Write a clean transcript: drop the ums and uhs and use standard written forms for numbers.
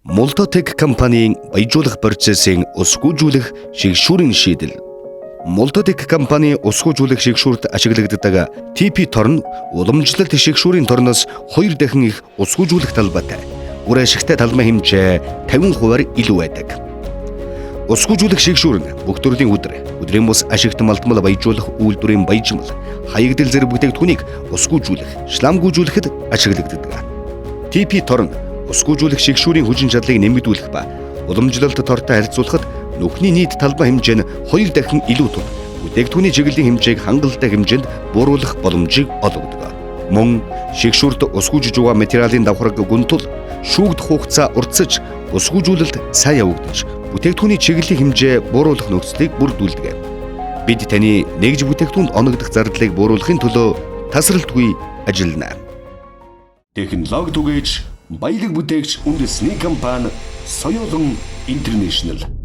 Multotec компанийн баяжуулах процессын усгүйжүүлэх шигшүүрийн шийдэл. Multotec компани усгүйжүүлэх шигшүүрт ашиглагддаг TP торн уламжлалт шигшүүрийн торноос 2 дахин их усгүйжүүлэх талбайтай. Үр ашигтай талбай хэмжээ 50%-аар илүү байдаг. Усгүйжүүлэх шигшүүр нь бүх төрлийн үдэр, өдрийн бус ашигт малтмал баяжуулах үйлдвэрийн баяжмал, хаягдал зэрэг бүтээгдэхүүнийг усгүйжүүлэх, шламгүйжүүлэхэд ашиглагддаг. TP торн усгүйжүүлэх шигшүүрийн хүчин чадлыг нэмэгдүүлэх ба уламжлалт тортой харьцуулахад нүхний нийт талбай хэмжээ нь 2 дахин илүү тул бүтээгдэхүүний чиглэлийн хэмжээг хангалттай хэмжээнд бууруулах боломжийг олгодог. Мөн шигшүүрт усгүйжиж байгаа материалын давхарга гүн тул шүүгдэх хугацаа уртсаж усгүйжүүлэлт сайн явагдаж бүтээгдэхүүний чиглэлийн хэмжээ бууруулах нөхцөлийг бүрдүүлдэг. Бид таны нэгж бүтээгдэхүүнд оногдох зардлыг бууруулахын төлөө тасралтгүй ажиллана. Технологи түгээгч, баялаг бүтээгч үндэсний компани Соёолон Интернэшнл.